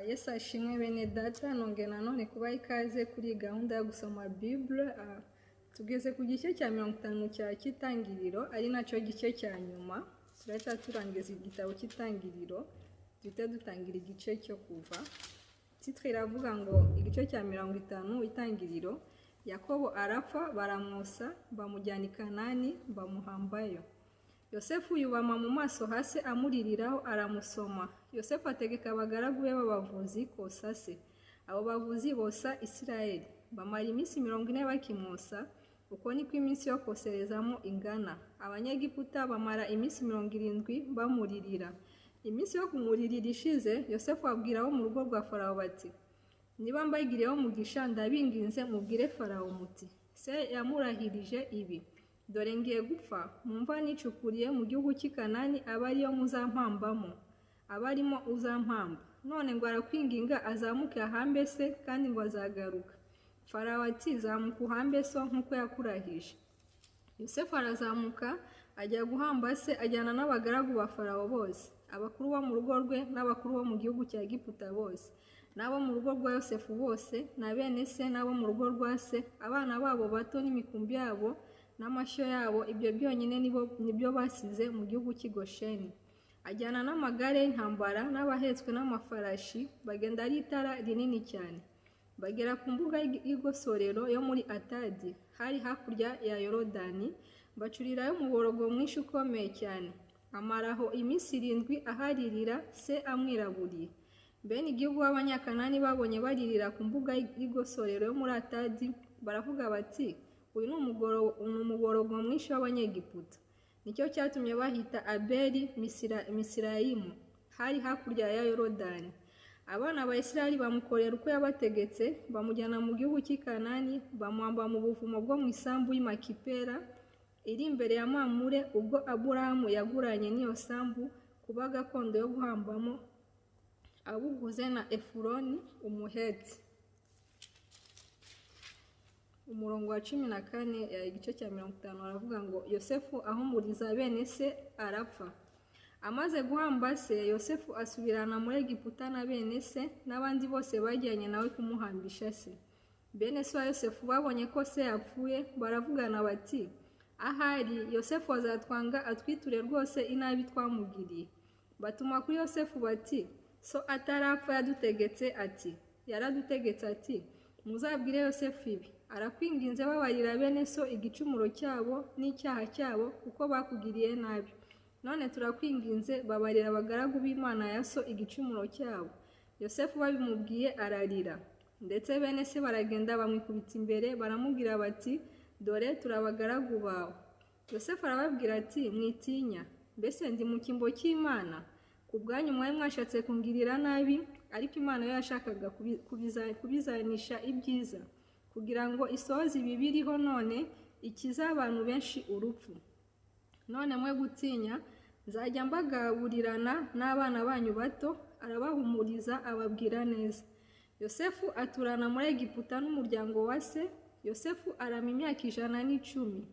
Yesu ashimwe bene data, nongeye nanone kubaha ikaze kuri iyi gahunda yo gusoma Bible. Tugeze ku gice cya 50 cya cy'itangiriro, ari nacyo gice cya nyuma. Turahita turangiza igitabo cy'itangiriro, duhite dutangira igice cyo kuva. Titre iravuga ngo igice cya 50 itangiriro, Yakobo arapfa baramwosa, bamujyana i Kanani bamuhambayo. Yosefu yubama mu maso hasi amuririraho aramusoma. Yosefu ategeka abagaragu be b'abavuzi kosa se. Abo bavuzi bosa Isirayeli. Bamara iminsi 40 bakimwosa, uko niko iminsi yo koserezamo ingana. Abanyegiputa bamara iminsi 70 bamuririra. Iminsi yo kumuririra ishize, Yosefu abwira abo mu rugo rwa Farawo bati: niba mbagiriyeho umugisha, ndabinginze mubwire Farawo muti: se yamurahirije ibi, dore ngiye gupfa, mu mva nicukuriye mu gihugu cy'i Kanani abe ariyo muzampambamo, abe arimo uzampamba. None ngo arakwinginga azamuke ahambe se, kandi ngo azagaruka. Farawo ati: zamuka uhambe so nk'uko yakurahije. Yosefu arazamuka ajya guhamba se, ajyana n'abagaragu ba Farawo bose, abakuru bo mu rugo rwe n'abakuru bo mu gihugu cya Egiputa bose, n'abo mu rugo rwa Yosefu bose, na bene se n'abo mu rugo rwa se, abana babo bato n'imikumbi yabo n'amashyo yabo, ibyo byonyine nibyo basize mu gihugu cy'i Gosheni. Ajyana n'amagare y'intambara n'abahetswe n'amafarashi, bagenda ari itara rinini cyane. Bagera ku mbuga y'igosorero yo muri Atadi, hari hakurya ya Yorodani, bacurirayo umuborogo mwinshi ukomeye cyane. Amaraho iminsi 7 aharirira se amwiraburiye. Bene igihugu b'Abanyakanani babonye baririra ku mbuga y'igosorero yo muri Atadi, baravuga bati: uyu ni umuborogo mwinshi w'Abanyegiputa. Nicyo cyatumye bahita Abeli Misirayimu, hari hakurya ya Yorodani. Abana ba Isirayeli bamukorera uko yabategetse, bamujyana mu gihugu cy'i Kanani, bamuhamba mu buvumo bwo mu isambu y'i Makipela iri imbere ya Mamure, ubwo Aburahamu yaguranye n'iyo sambu kuba gakondo yo guhambamo, abuguze na Efuroni Umuheti. Umurongo wa 14 igice cya 50 aravuga ngo Yosefu ahumuriza bene se arapfa. Amaze guhamba se, Yosefu asubirana muri Egiputa na bene se n'abandi bose bajyanye nawe kumuhambisha se. Bene se wa Yosefu babonye ko se yapfuye, baravugana bati: ahari Yosefu azatwanga atwiture rwose inabi twamugiriye. Batuma kuri Yosefu bati: so atarapfa yadutegetse ati, yaradutegetse ati, muzabwire Yosefu ibi, arakwinginze babarira bene so igicumuro cyabo n'icyaha cyabo, kuko bakugiriye nabi. None turakwinginze babarira abagaragu b'Imana ya so igicumuro cyabo. Yosefu babimubwiye ararira. Ndetse bene se baragenda bamwikubita imbere, baramubwira bati: dore turabagaragu bawe. Yosefu arababwira ati: mwitinya, mbese ndi mu cyimbo cy'Imana? Ku bwanyu mwari mwashatse kungirira nabi, ariko Imana yo yashakaga kubizanisha ibyiza, kugira ngo isohoze ibi biriho none, ikize abantu benshi urupfu. None mwe gutinya, nzajya mbagaburirana n'abana banyu bato. Arabahumuriza ababwira neza. Yosefu aturana muri Egiputa n'umuryango wa se. Yosefu arama imyaka 110.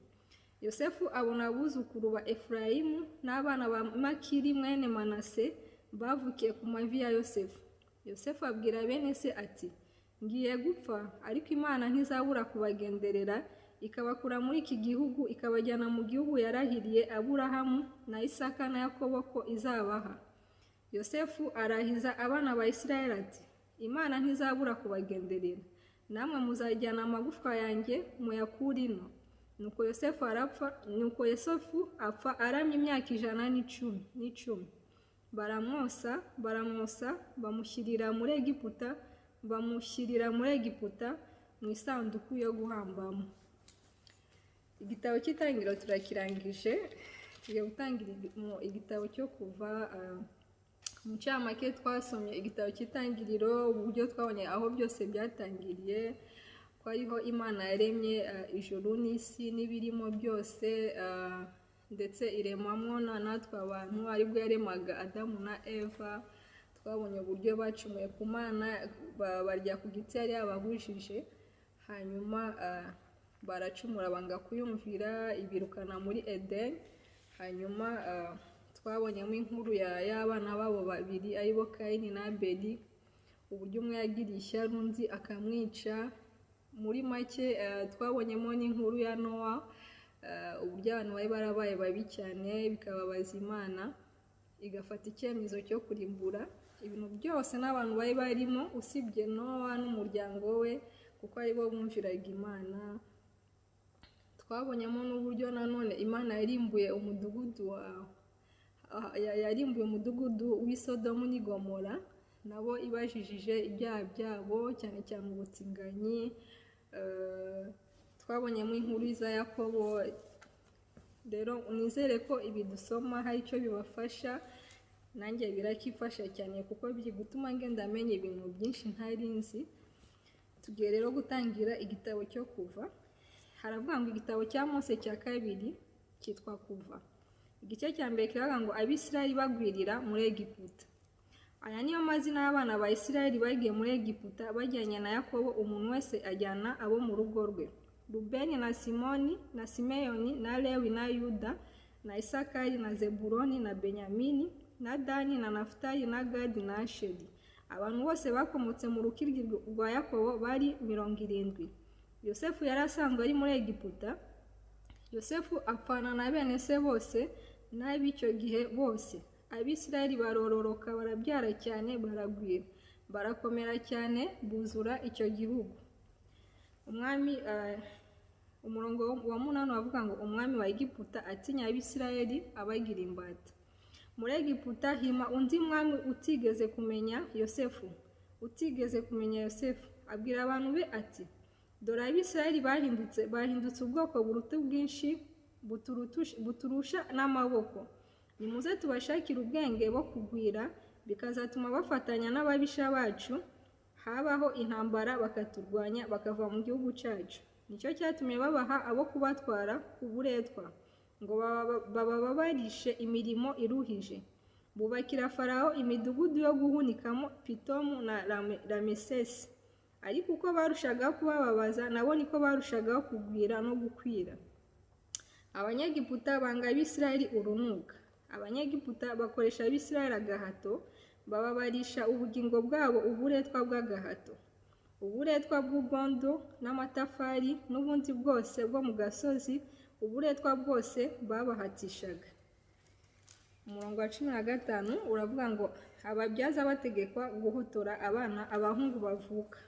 Yosefu abona abuzukuru ba Efurayimu n'abana ba Makiri mwene Manase bavukiye ku mavi ya Yosefu. Yosefu abwira bene se ati: ngiye gupfa, ariko Imana ntizabura kubagenderera, ikabakura muri iki gihugu, ikabajyana mu gihugu yarahiriye Aburahamu na Isaka na Yakobo ko izabaha. Yosefu arahiza abana ba Isirayeli ati: Imana ntizabura kubagenderera, namwe muzajyana amagufwa yanjye muyakure ino. Nuko Yosefu arapfa, nuko Yosefu apfa aramye imyaka 110. Baramwosa, bamushyirira muri Egiputa, bamushyirira muri Egiputa mu isanduku yo guhambamo. Igitabo cy'itangiriro turakirangije, tugiye gutangira igitabo cyo kuva. Mu ncamake twasomye igitabo cy'itangiriro, uburyo twabonye aho byose byatangiriye, ko ariho Imana yaremye ijuru n'isi n'ibirimo byose, ndetse iremamo natwe abantu, aribwo yaremaga Adamu na Eva. Twabonye uburyo bacumuye ku Mana, barya ku giti yari yababujije, hanyuma baracumura banga kuyumvira, ibirukana muri Eden. Hanyuma twabonyemo inkuru y'abana babo babiri aribo Kayini na Abeli, uburyo umwe yagiriye ishyari undi akamwica. Muri make twabonyemo n'inkuru ya Nowa, uburyo abantu bari barabaye babi cyane bikababaza Imana, igafata icyemezo cyo kurimbura ibintu byose n'abantu bari barimo usibye Nowa n'umuryango we, kuko aribo bumviraga Imana. Twabonyemo n'uburyo nanone Imana yarimbuye umudugudu yarimbuye umudugudu w'i Sodomu n'i Gomora, nabo ibajijije ibyaha byabo, cyane cyane ubutinganyi. Twabonyemo inkuru za Yakobo. Rero nizere ko ibi dusoma hari icyo bibafasha, nanjye birakifasha cyane kuko biri gutuma ngenda menya ibintu byinshi ntari nzi. Tugiye rero gutangira igitabo cyo Kuva. Haravuga ngo igitabo cya Mose cya kabiri cyitwa Kuva. Igice cya mbere kiravuga ngo Abisirayeli bagwirira muri Egiputa. Aya niyo mazina y'abana ba Isirayeli bagiye muri Egiputa bajyanye na Yakobo, umuntu wese ajyana abo mu rugo rwe: Rubeni na Simoni na Simeyoni na Lewi na Yuda na Isakari na Zebuloni na Benyamini na Dani na Nafutali na Gadi na Asheri. Abantu bose bakomotse mu rukiryi rwa Yakobo bari 70. Yosefu yari asanzwe ari muri Egiputa. Yosefu apfana na bene se bose n'ab'icyo gihe bose. Abisirayeli barororoka, barabyara cyane, baragwira, barakomera cyane, buzura icyo gihugu. Umwami, umurongo wa 8 bavuga ngo umwami wa Egiputa atinya Abisirayeli abagira imbata. Muri Egiputa hima undi mwami utigeze kumenya Yosefu, abwira abantu be ati: dore Abisirayeli bahindutse ubwoko buruta ubwinshi, buturusha n'amaboko. Nimuze tubashakire ubwenge bo kugwira, bikazatuma bafatanya n'ababisha bacu, habaho intambara bakaturwanya bakava mu gihugu cyacu. Nicyo cyatumye babaha abo kubatwara uburetwa, ngo bababarishe imirimo iruhije. Bubakira Farawo imidugudu yo guhunikamo Pitomu na Ramesesi. Ariko uko barushagaho kubababaza, nabo niko barushagaho kugwira no gukwira. Abanyegiputa banga Abisirayeli urunuka. Abanyegiputa bakoresha Abisirayeli agahato, bababarisha ubugingo bwabo uburetwa bw'agahato, uburetwa bw'ubwondo n'amatafari n'ubundi bwose bwo mu gasozi, uburetwa bwose babahatishaga. Umurongo wa 15 uravuga ngo ababyaza bategekwa guhotora abana abahungu bavuka.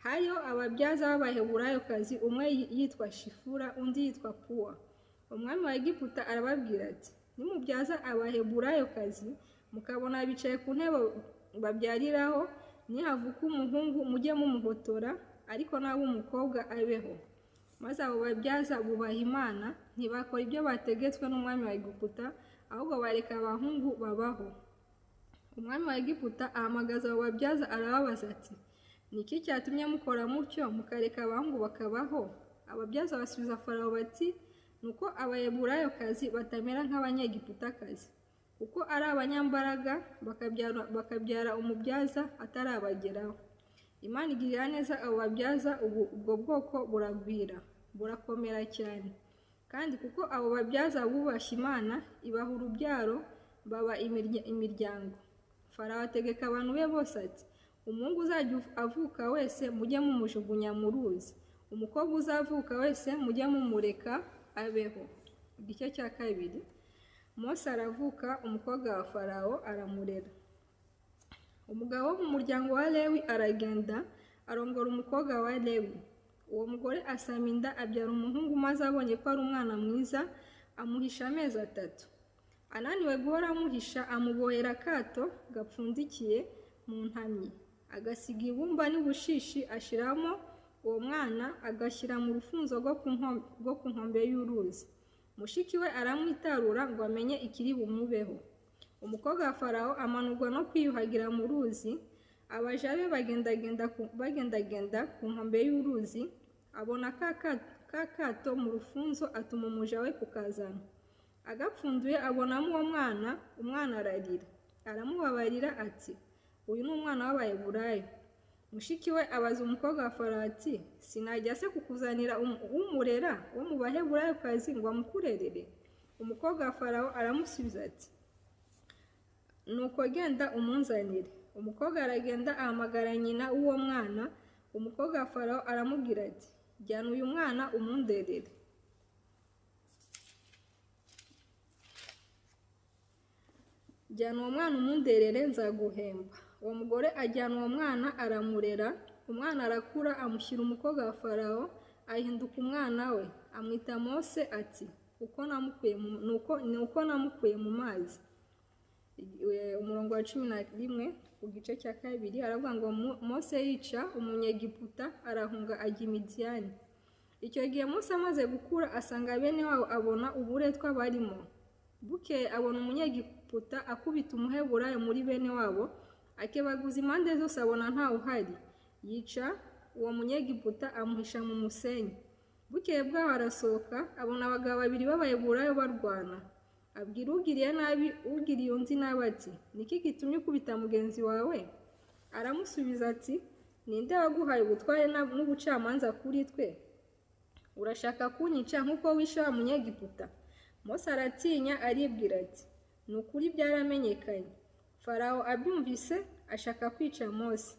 Hariho ababyaza b'Abaheburayokazi, umwe yitwa Shifura undi yitwa Puwa. Umwami wa Egiputa arababwira ati: nimubyaza Abaheburayokazi mukabona bicaye ku ntebe babyariraho, nihavuka umuhungu mujye mumuhotora, ariko naba umukobwa abeho. Maze abo babyaza bubaha Imana, ntibakora ibyo bategetswe n'umwami wa Egiputa, ahubwo bareka abahungu babaho. Umwami wa Egiputa ahamagaza abo babyaza arababaza ati: ni iki cyatumye mukora mutyo, mukareka abahungu bakabaho? Ababyaza basubiza Farawo bati: nuko Abaheburayokazi batamera nk'Abanyegiputakazi, kuko ari abanyambaraga, bakabyara umubyaza atarabageraho. Imana igirira neza abo babyaza, ubwo bwoko buragwira, burakomera cyane. Kandi kuko abo babyaza bubashye Imana, ibaha urubyaro, baba imiryango. Farawo ategeka abantu be bose ati: umuhungu uzajya avuka wese mujye mumujugunya mu ruzi, umukobwa uzavuka wese mujye mumureka abeho. Igice cya kabiri. Mose aravuka, umukobwa wa Farawo aramurera. Umugabo wo mu muryango wa Lewi aragenda arongora umukobwa wa Lewi. Uwo mugore asama inda abyara umuhungu, maze abonye ko ari umwana mwiza amuhisha amezi 3. Ananiwe guhora amuhisha, amubohera akato gapfundikiye mu ntamyi, agasiga ibumba n'ubushishi, ashiramo uwo mwana, agashyira mu rufunzo rwo ku nkombe y'uruzi. Mushiki we aramwitarura ngo amenye ikiri bumubeho. Umukobwa wa Farawo amanurwa no kwiyuhagira mu ruzi, abaja be bagendagenda ku nkombe y'uruzi, abona ka kato mu rufunzo, atuma umuja we kukazana. Agapfunduye abonamo uwo mwana, umwana ararira. Aramubabarira ati: uyu ni umwana w'Abaheburayo. Mushiki we abaza umukobwa wa Farawo ati: sinajya se kukuzanira umurera wo mu Baheburayokazi ngo amukurerere? Umukobwa wa Farawo aramusubiza ati: nuko genda umunzanire. Umukobwa aragenda ahamagara nyina w'uwo mwana. Umukobwa wa Farawo aramubwira ati: "Jyana uyu mwana umunderere." Jyana uwo mwana umunderere, nzaguhemba. Uwo mugore ajyana uwo mwana aramurera. Umwana arakura, amushyira umukobwa wa Farawo, ahinduka umwana we. Amwita Mose ati: "Ni uko namukuye mu mazi." Umurongo wa 11 ku gice cya kabiri aravuga ngo: Mose yica Umunyegiputa, arahunga ajya i Midiyani. Icyo gihe Mose amaze gukura asanga bene wabo, abona uburetwa barimo. Bukeye abona Umunyegiputa akubita Umuheburayo muri bene wabo, akebaguza impande zose abona ntawe uhari, yica uwo Munyegiputa, amuhisha mu musenyi. Bukeye bwaho arasohoka, abona abagabo babiri b'Abaheburayo barwana. Abwira ugiriye nabi ugiriye undi nabi ati: "Niki gitumye ukubita mugenzi wawe?" Aramusubiza ati: "Ninde waguhaye ubutware n'ubucamanza kuri twe? Urashaka kunyica nk'uko wishe wa Munyegiputa?" Mose aratinya, aribwira ati: "Ni ukuri byaramenyekanye." Farawo abyumvise ashaka kwica Mose,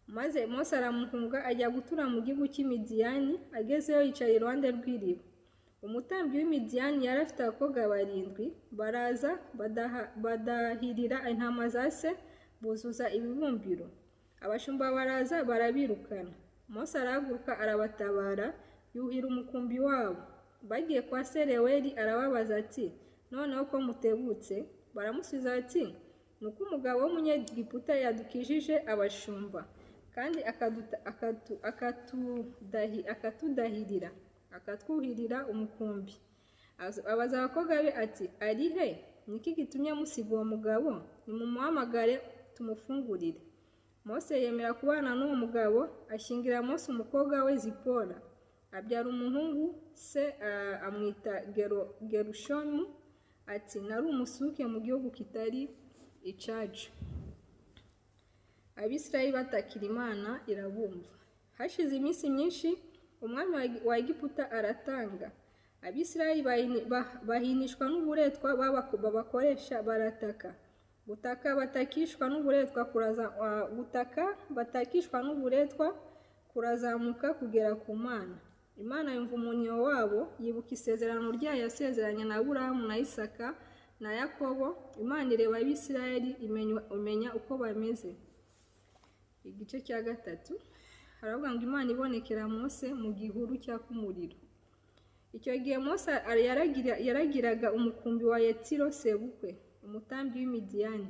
maze Mose aramuhunga, ajya gutura mu gihugu cy'Imidiyani. Agezeyo yicara iruhande rw'iriba. Umutambyi w'Imidiyani yari afite abakobwa barindwi. Baraza badahirira intama za se, buzuza ibibumbiro. Abashumba baraza barabirukana. Mose arahaguruka arabatabara, yuhira umukumbi wabo. Bagiye kwa se Reweli, arababaza ati: "Noneho ko mutebutse?" Baramusubiza ati: "Ni uko umugabo w'Umunyegiputa yadukijije abashumba, kandi akatudahirira, akatwuhirira umukumbi." Abaza abakobwa be ati: "Ari he? Niki gitumye musiga uwo mugabo? Nimumuhamagare tumufungurire." Mose yemera kubana n'uwo mugabo, ashyingira Mose umukobwa we Zipora. Abyara umuhungu, se amwita Gerushomu ati: "Nari umusuke mu gihugu kitari icacu." Abisirayeli batakira Imana, irabumva. Hashize iminsi myinshi, umwami wa Egiputa aratanga. Abisirayeli bahinishwa n'uburetwa babakoresha, barataka. Gutaka batakishwa n'uburetwa kurazamuka kugera ku Mana. Imana yumva umunyo wabo, yibuka isezerano ryayo yasezeranye na Aburahamu na Isaka na Yakobo. Imana ireba Abisirayeli, imenya uko bameze. Igice cya gatatu haravuga ngo: Imana ibonekera Mose mu gihuru cyaka umuriro. Icyo gihe Mose yaragiraga umukumbi wa Yetiro sebukwe, umutambyi w'Imidiyani.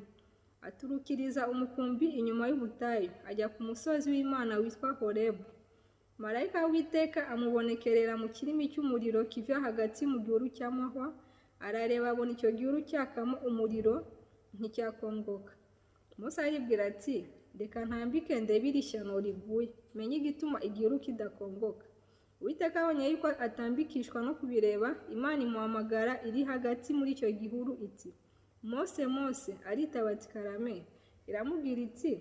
Aturukiriza umukumbi inyuma y'ubutayu, ajya ku musozi w'Imana witwa Horebu. Marayika w'Uwiteka amubonekerera mu kirimi cy'umuriro kiva hagati mu gihuru cy'amahwa. Arareba, abona icyo gihuru cyakamo umuriro, nticyakongoka. Mose aribwira ati: "Reka ntambike ndebe iri shyano riguye, menye igituma igihuru kidakongoka." Uwiteka abonye yuko atambikishwa no kubireba, Imana imuhamagara iri hagati muri icyo gihuru iti: "Mose, Mose!" Aritaba ati: "Karame." Iramubwira iti: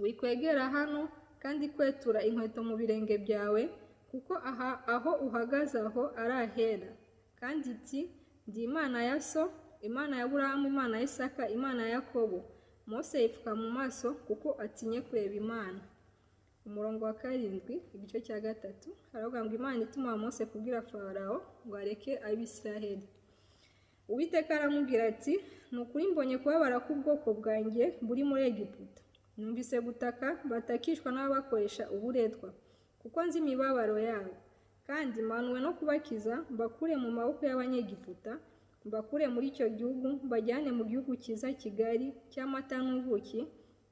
"Wikwegera hano, kandi kwetura inkweto mu birenge byawe, kuko aha aho uhagaze aho ari ahera." Kandi iti: "Ndi Imana ya so, Imana ya Aburahamu, Imana ya Isaka, Imana ya Yakobo." Mose yipfuka mu maso kuko atinye kureba Imana. Umurongo wa 7 igice cya gatatu haravuga ngo: Imana ituma Mose kubwira Farawo ngo areke Abisiraheli. Uwiteka aramubwira ati: "Ni ukuri mbonye kubabara k'ubwoko bwanjye buri muri Egiputa. Numvise gutaka batakishwa n'ababakoresha uburetwa, kuko nzi imibabaro yabo. Kandi manuwe no kubakiza, mbakure mu maboko y'Abanyegiputa, mbakure muri icyo gihugu, mbajyane mu gihugu cyiza kigari cy'amata n'ubuki,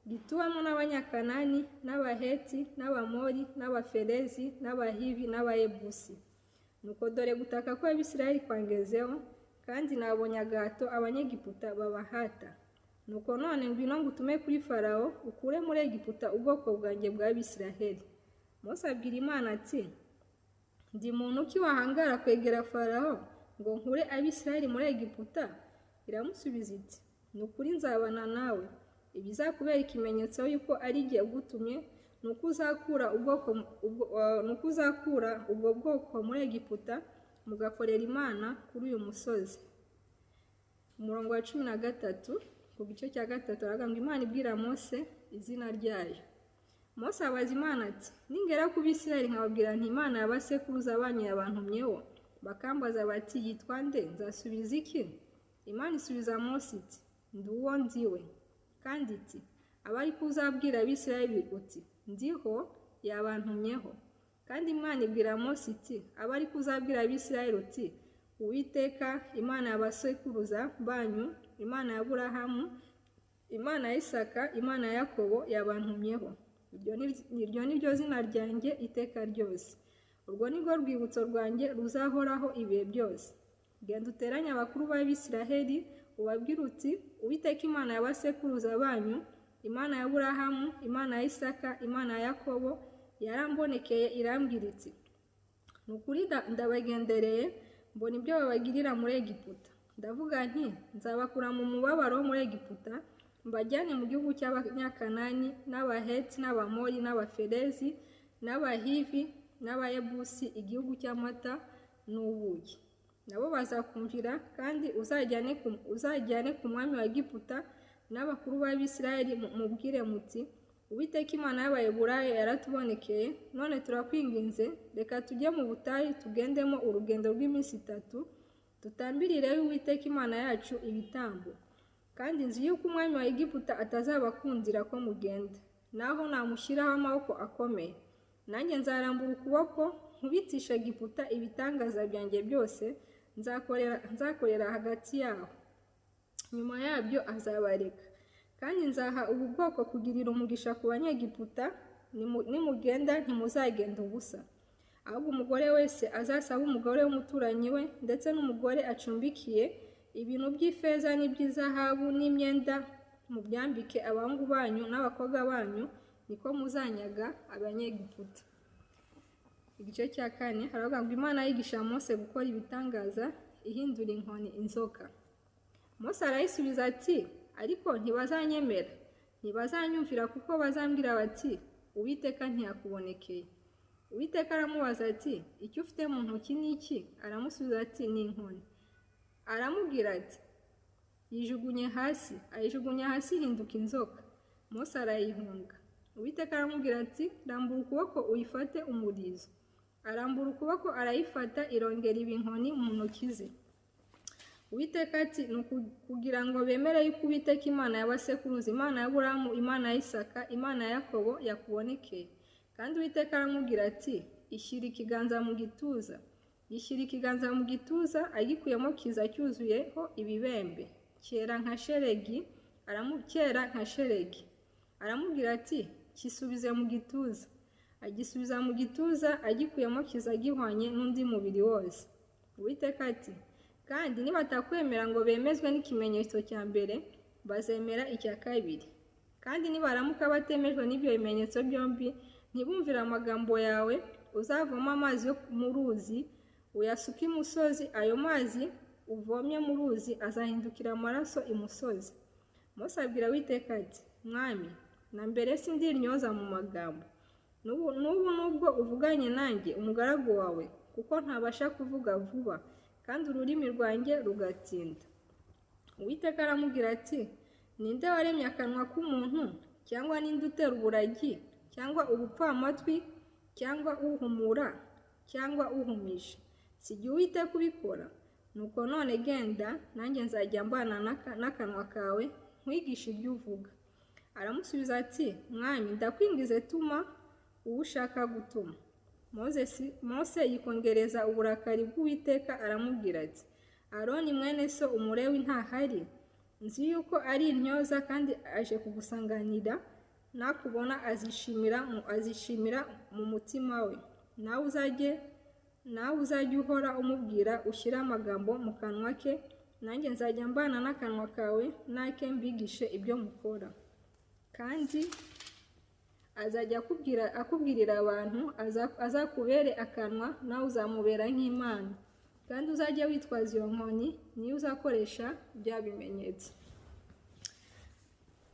gituwemo n'Abanyakanani n'Abaheti n'Abamori n'Abaferezi n'Abahivi n'Abayebusi. Nuko dore gutaka kw'Abisirayeli kwangezeho, kandi nabonye agahato Abanyegiputa babahata. Nuko none ngwino ngutume kuri Farawo, ukure muri Egiputa ubwoko bwanjye bw'Abisiraheli." Mose abwira Imana ati: "Ndi muntu ki wahangara kwegera Farawo ngo nkure Abisirayeli muri Egiputa?" Iramusubiza iti: "Ni ukuri nzabana nawe. Ibizakubera ikimenyetso yuko ari jye ugutumye ni uko uzakura ubwo bwoko muri Egiputa, mugakorera Imana kuri uyu musozi." Umurongo wa 13 Ku gice cya 3 aravuga ngo Imana ibwira Mose izina ryayo. Mose abaza Imana ati: "Ningera ku Bisirayeli nkababwira nti Imana y'abasekuruza banyu yabantumyeho, bakambaza bati yitwa nde, nzasubiza iki?" Imana isubiza Mose iti: "Ndi uwo ndiwe." Kandi iti: "Abari kuzabwira Abisirayeli uti ndiho yabantumyeho." Kandi Imana ibwira Mose iti: "Abari kuzabwira Abisirayeli uti Uwiteka Imana y'abasekuruza banyu, Imana ya Aburahamu, Imana ya Isaka, Imana ya Yakobo yabantumyeho. Iryo ni ryo zina ryanjye iteka ryose. Urwo ni rwo rwibutso rwanjye ruzahoraho ibihe byose. Genda uteranye abakuru b'Abisiraheli ubabwire uti Uwiteka Imana y'abasekuruza banyu, Imana ya Aburahamu, Imana ya Isaka, Imana ya Yakobo yarambonekeye irambwira iti ni ukuri ndabagendereye mbona ibyo babagirira muri Egiputa. Ndavuga nti nzabakura mu mubabaro wo muri Egiputa mbajyane mu gihugu cy'Abanyakanani n'Abaheti n'Abamori n'Abaferezi n'Abahivi n'Abayebusi, igihugu cy'amata n'ubuki. Nabo bazakumvira, kandi uzajyane ku mwami wa Egiputa n'abakuru b'Abisirayeli mubwire muti Uwiteka Imana y'Abaheburayo yaratubonekeye, none turakwinginze reka tujye mu butayu tugendemo urugendo rw'iminsi 3, tutambirireyo Uwiteka Imana yacu ibitambo. Kandi nzi yuko umwami wa Egiputa atazabakundira ko mugenda, naho namushyiraho amaboko akomeye. Nanjye nzarambura ukuboko nkubitisha Egiputa ibitangaza byanjye byose nzakorera hagati yaho. Nyuma yabyo azabareka. Kandi nzaha ubu bwoko kugirira umugisha ku Banyegiputa, nimugenda ntimuzagenda ubusa. Ahubwo umugore wese azasaba umugore w'umuturanyi we, ndetse n'umugore acumbikiye, ibintu by'ifeza n'iby'izahabu n'imyenda, mubyambike abahungu banyu n'abakobwa banyu, niko muzanyaga Abanyegiputa." Igice cya 4 haravuga ngo Imana yigisha Mose gukora ibitangaza ihindura inkoni inzoka. Mose arayisubiza ati: "Ariko ntibazanyemera, ntibazanyumvira, kuko bazambwira bati Uwiteka ntiyakubonekeye." Uwiteka aramubaza ati: "Icyo ufite mu ntoki ni iki?" Aramusubiza ati: "Ni inkoni." Aramubwira ati: "Yijugunye hasi." Ayijugunya hasi ihinduka inzoka. Mose arayihunga. Uwiteka aramubwira ati: "Rambura ukuboko uyifate umurizo." Arambura ukuboko arayifata, irongera iba inkoni mu ntoki ze. Uwiteka ati: "Ni kugira ngo bemere yuko Uwiteka Imana y'abasekuruza, Imana ya Aburahamu, Imana ya Isaka, Imana ya Yakobo yakubonekeye." Kandi Uwiteka aramubwira ati: "Ishyira ikiganza mu gituza." Yishyira ikiganza mu gituza, agikuyemo kiza cyuzuyeho ibibembe, cyera nka shelegi. Aramubwira ati: "Kisubize mu gituza." Agisubiza mu gituza, agikuyemo kiza gihwanye n'undi mubiri wose. Uwiteka ati: "Kandi nibatakwemera ngo bemezwe n'ikimenyetso cya mbere, bazemera icya kabiri. Kandi nibaramuka batemejwe n'ibyo bimenyetso byombi, ntibumvire amagambo yawe, uzavoma amazi yo mu ruzi uyasuke imusozi. Ayo mazi uvomye mu ruzi azahindukira amaraso imusozi." Mose abwira Uwiteka ati: "Mwami, na mbere sindintyoza mu magambo, n'ubu nubwo uvuganye nanjye umugaragu wawe, kuko ntabasha kuvuga vuba, kandi ururimi rwanjye rugatinda." Uwiteka aramubwira ati: "Ninde waremye akanwa k'umuntu, cyangwa ninde utera uburagi, cyangwa ubupfamatwi, cyangwa uhumura, cyangwa uhumije? Si jye Uwiteka ubikora? Nuko none genda, nanjye nzajya mbana n'akanwa kawe, nkwigishe ibyo uvuga." Aramusubiza ati: "Mwami, ndakwingize, tuma uwo ushaka gutuma." Mose yikongereza uburakari bw'Uwiteka, aramubwira ati: "Aroni mwene so Umulewi ntahari? Nzi yuko ari intyoza kandi aje kugusanganira, nakubona azishimira mu mutima we. Nawe uzajye uhora umubwira, ushyire amagambo mu kanwa ke, nanjye nzajya mbana n'akanwa kawe n'ake, mbigishe ibyo mukora. Kandi azajya akubwirira abantu, azakubere akanwa, nawe uzamubera nk'Imana. Kandi uzajya witwaza iyo nkoni, niyo uzakoresha bya bimenyetso."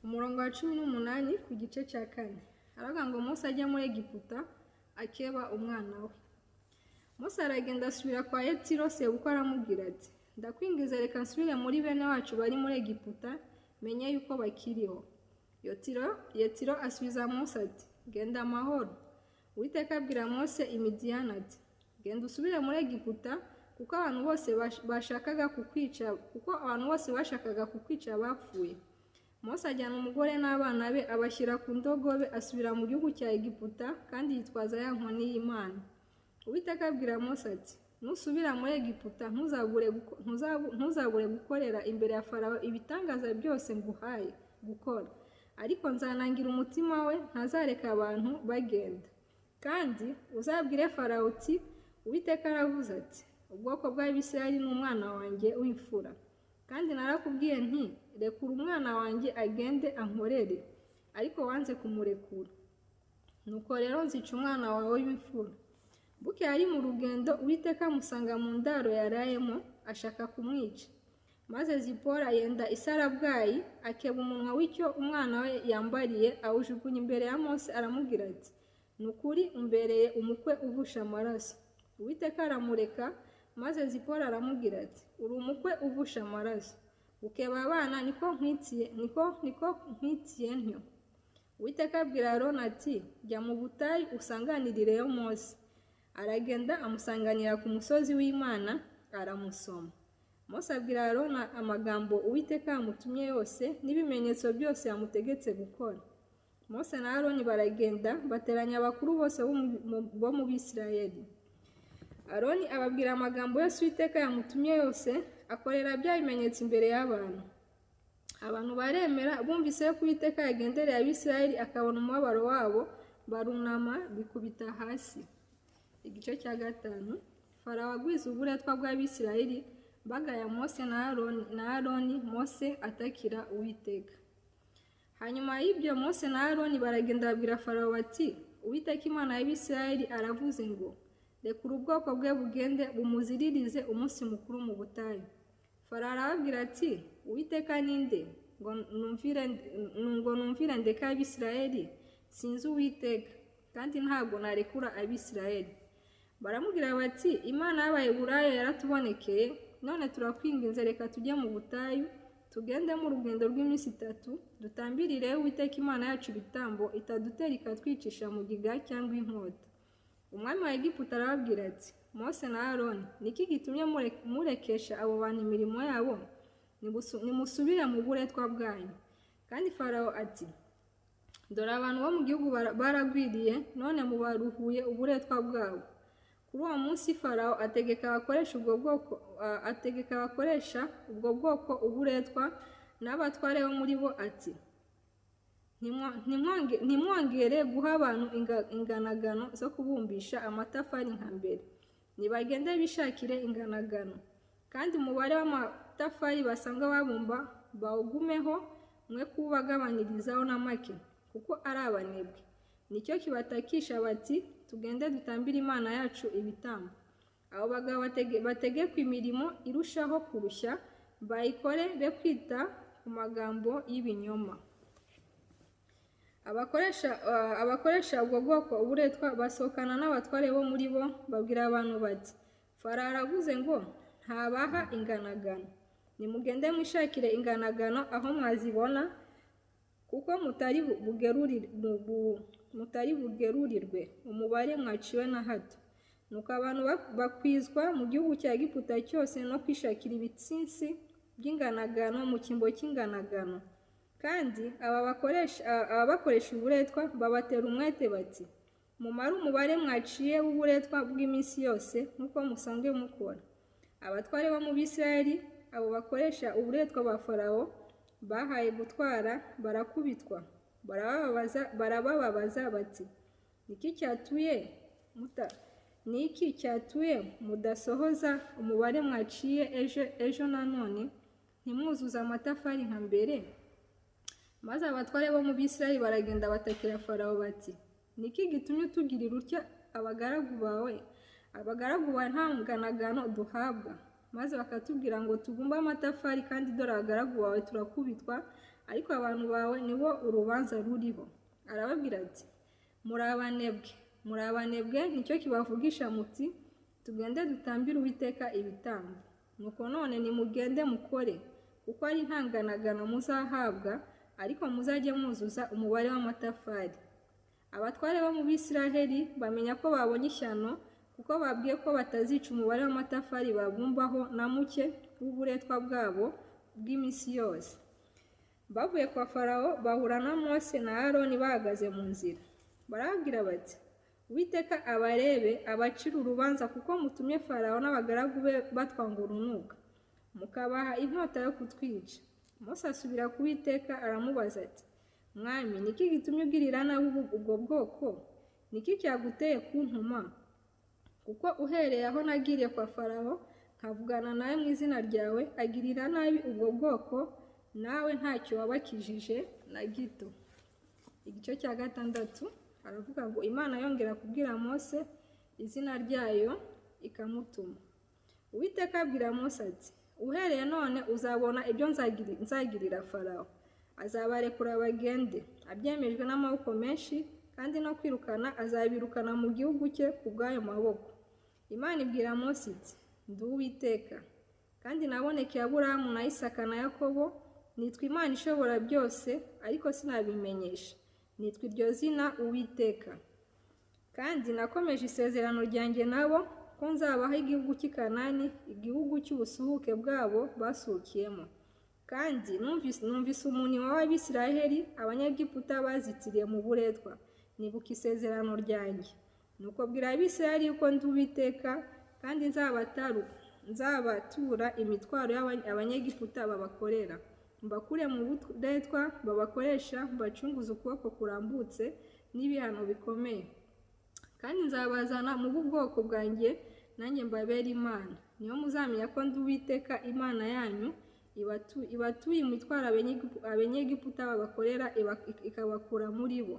Umurongo wa 18 ku gice cya 4 aravuga ngo Mose ajya muri Egiputa akeba umwana we. Mose aragenda asubira kwa Yetiro, sebukwe aramubwira ati: "Ndakwingiza, reka nsubire muri bene wacu bari muri Egiputa, menye yuko bakiriho. Yetiro asubiza Mose ati: "Genda amahoro." Uwiteka abwira Mose i Midiyani ati: "Genda usubire muri Egiputa, kuko abantu bose bashakaga kukwica, kuko abantu bose bashakaga kukwica bapfuye." Mose ajyana umugore n'abana be, abashyira ku ndogobe, asubira mu gihugu cya Egiputa, kandi yitwaza ya nkoni y'Imana. Uwiteka abwira Mose ati: "Nusubira muri Egiputa, ntuzabure gukorera imbere ya Farawo ibitangaza byose nguhaye gukora, ariko nzanangira umutima we, ntazareka abantu bagenda. Kandi uzabwire Farawo uti: Uwiteka aravuze ati: Ubwoko bw'Abisirayeli ni umwana wanjye w'imfura. Kandi narakubwiye nti: Rekura umwana wanjye agende ankorere, ariko wanze kumurekura. Nuko rero nzica umwana wawe w'imfura." Bukeye ari mu rugendo, Uwiteka amusanga mu ndaro yarayemo, ashaka kumwica. Maze Zipora yenda isarabwayi, akeba umunwa w'icyo umwana we yambariye, awujugunya imbere ya Mose, aramubwira ati: "Ni ukuri umbereye umukwe uvusha amaraso." Uwiteka aramureka. Maze Zipora aramubwira ati: "Uri umukwe uvusha amaraso, ukeba abana niko nkwitiye, niko nkwitiye ntyo." Uwiteka abwira Aroni ati: "Jya mu butayu usanganirireyo Mose." Aragenda amusanganira ku musozi w'Imana, aramusoma. Mose abwira Aroni amagambo Uwiteka yamutumye yose n'ibimenyetso byose yamutegetse gukora. Mose na Aroni baragenda bateranya abakuru bose bo mu Bisirayeli. Aroni ababwira amagambo yose Uwiteka yamutumye yose, akorera bya bimenyetso imbere y'abantu. Abantu baremera, bumvise ko Uwiteka yagendereye Abisirayeli akabona umubabaro wabo, barunama bikubita hasi. Igice cya 5. Farawo agwiza uburetwa bw'Abisirayeli, bagaya Mose na Aroni. Mose atakira Uwiteka. Hanyuma y'ibyo Mose na Aroni baragenda babwira Farawo bati: "Uwiteka Imana y'Abisirayeli aravuze ngo: Rekura ubwoko bwe bugende bumuziririze umunsi mukuru mu butayu." Farawo arababwira ati: "Uwiteka ninde ngo numvire ndeke Abisirayeli? Sinzi Uwiteka, kandi ntabwo narekura Abisirayeli." Baramubwira bati: "Imana y'Abaheburayo yaratubonekeye, none turakwinginze reka tujye mu butayu, tugendemo urugendo rw'iminsi 3, dutambirire Uwiteka Imana yacu ibitambo, itadutera ikatwicisha mugiga cyangwa inkota." Umwami wa Egiputa arababwira ati: "Mose na Aroni, niki gitumye murekesha abo bantu imirimo yabo? Nimusubire mu buretwa bwanyu." Kandi Farawo ati: "Dore abantu bo mu gihugu baragwiriye, none mubaruhuye uburetwa bwabo." Kuri uwo munsi Farawo ategeka abakoresha ubwo bwoko uburetwa n'abatware bo muri bo ati: "Ntimwongere guha abantu inganagano zo kubumbisha amatafari nka mbere, nibagende bishakire inganagano, kandi umubare w'amatafari basanga babumba bawugumeho, mwe kuwubagabanirizaho na make, kuko ari abanebwe. Nicyo kibatakisha bati: Tugende dutambire Imana yacu ibitambo." Abo bagabo bategekwa imirimo irushaho kurushya, bayikore be kwita ku magambo y'ibinyoma. Abakoresha ubwo bwoko uburetwa basohokana n'abatware bo muri bo, babwira abantu bati: "Farawo aravuze ngo ntabaha inganagano, nimugende mwishakire inganagano aho mwazibona, kuko mutari bugerurirwe umubare mwaciwe na hato." Nuko abantu bakwizwa mu gihugu cya Egiputa cyose no kwishakira ibitsinsi by'inganagano mu cyimbo cy'inganagano. Kandi ababakoresha uburetwa babatera umwete bati: "Mumare umubare mwaciye w'uburetwa bw'iminsi yose nk'uko musanzwe mukora." Abatware bo mu Bisirayeli, abo bakoresha uburetwa ba Farawo bahaye gutwara, barakubitwa, barababaza bati: "Niki cyatuye mudasohoza umubare mwaciye ejo nanone, ntimwuzuze amatafari nka mbere?" Maze abatware bo mu Bisirayeli baragenda batakira Farawo bati: "Niki gitumye utugirira utya abagaragu bawe? Abagaragu bawe nta nganagano duhabwa, maze bakatubwira ngo tubumbe amatafari, kandi dore abagaragu bawe turakubitwa, ariko abantu bawe nibo urubanza ruriho." Arababwira ati: Muri abanebwe, nicyo kibavugisha muti: Tugende dutambire Uwiteka ibitambo. Nuko none nimugende mukore, kuko ari ntanganagano muzahabwa, ariko muzajye muzuza umubare w'amatafari. Abatware bo mu Bisiraheli bamenya ko babonye ishyano, kuko babwiye ko batazica umubare w'amatafari babumbaho na muke w'uburetwa bwabo bw'iminsi yose. Bavuye kwa Farawo bahura na Mose na Aroni bahagaze mu nzira. Barababwira bati: Uwiteka abarebe abacire urubanza, kuko mutumye Farawo n'abagaragu be batwanga urunuka, mukabaha inkota yo kutwica. Mose asubira ku Uwiteka aramubaza ati: Mwami, niki gitumye ugirira nabi ubwo bwoko? Niki cyaguteye kuntuma? Kuko uhereye aho nagiriye kwa Farawo nkavugana nawe mu izina ryawe, agirira nabi ubwo bwoko, nawe ntacyo wabakijije na gito. Igice cya 6 aravuga ngo Imana yongera kubwira Mose izina ryayo ikamutuma. Uwiteka abwira Mose ati: Uhereye none uzabona ibyo nzagirira Farawo, azabarekura bagende, abyemejwe n'amaboko menshi, kandi no kwirukana azabirukana mu gihugu cye ku bw'ayo maboko. Imana ibwira Mose iti: Ndi Uwiteka, kandi nabonekeye Aburahamu na Isaka na Yakobo, nitwa Imana ishobora byose, ariko sinabimenyesha, nitwa iryo zina Uwiteka. Kandi nakomeje isezerano ryanjye nabo, ko nzabaha igihugu cy'i Kanani, igihugu cy'ubusuhuke bwabo basukiyemo. Kandi numvise umunwa w'Abisiraheli Abanyegiputa bazitiriye mu buretwa, nibuka isezerano ryanjye. Nuko bwira Abisiraheli yuko ndi Uwiteka, kandi nzabatura imitwaro y'Abanyegiputa babakorera, mbakure mu buretwa babakoresha, mbacunguze ukuboko kurambutse n'ibihano bikomeye. Kandi nzabazana mu bwoko bwanjye, nanjye mbabere Imana. Niho muzamenya ko ndi Uwiteka Imana yanyu, ibatuye imitwaro Abanyegiputa babakorera, ikabakura muri bo.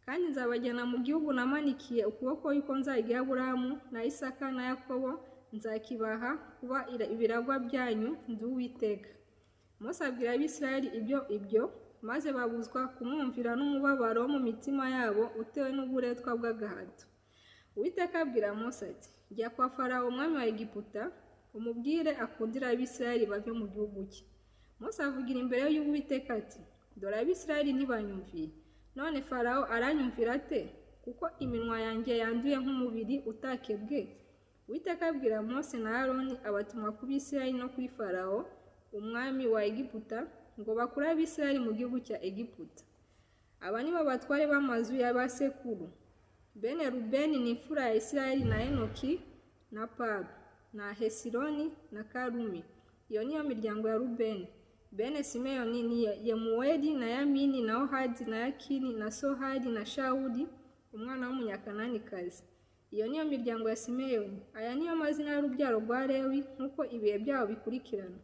Kandi nzabajyana mu gihugu namanikiye ukuboko yuko nzagiha Aburahamu na Isaka na Yakobo, nzakibaha kuba ibiragwa byanyu, ndi Uwiteka. Mose abwira Abisirayeli ibyo, maze babuzwa kumwumvira n'umubabaro wo mu mitima yabo utewe n'uburetwa bw'agahato. Uwiteka abwira Mose ati: Jya kwa Farawo umwami wa Egiputa, umubwire akundire Abisirayeli bave mu gihugu cye. Mose avugira imbere y'Uwiteka ati: Dore Abisirayeli ntibanyumviye, none Farawo aranyumvira ate? Kuko iminwa yanjye yanduye nk'umubiri utakebwe. Uwiteka abwira Mose na Aroni abatuma ku Bisirayeli no kuri Farawo umwami wa Egiputa, ngo bakure Abisirayeli mu gihugu cya Egiputa. Aba nibo batware b'amazu ya ba sekuru. Bene Rubeni ni imfura ya Isirayeli na Enoki na Palu na Hesironi na Karumi. Iyo niyo miryango ya Rubeni. Bene Simeyoni ni Yemuweli na Yamini na Ohadi na Yakini na Sohari na Shawuli umwana w'Umunyakananikazi. Iyo niyo miryango ya Simeyoni. Aya niyo mazina y'urubyaro rwa Lewi nk'uko ibihe byabo bikurikirana.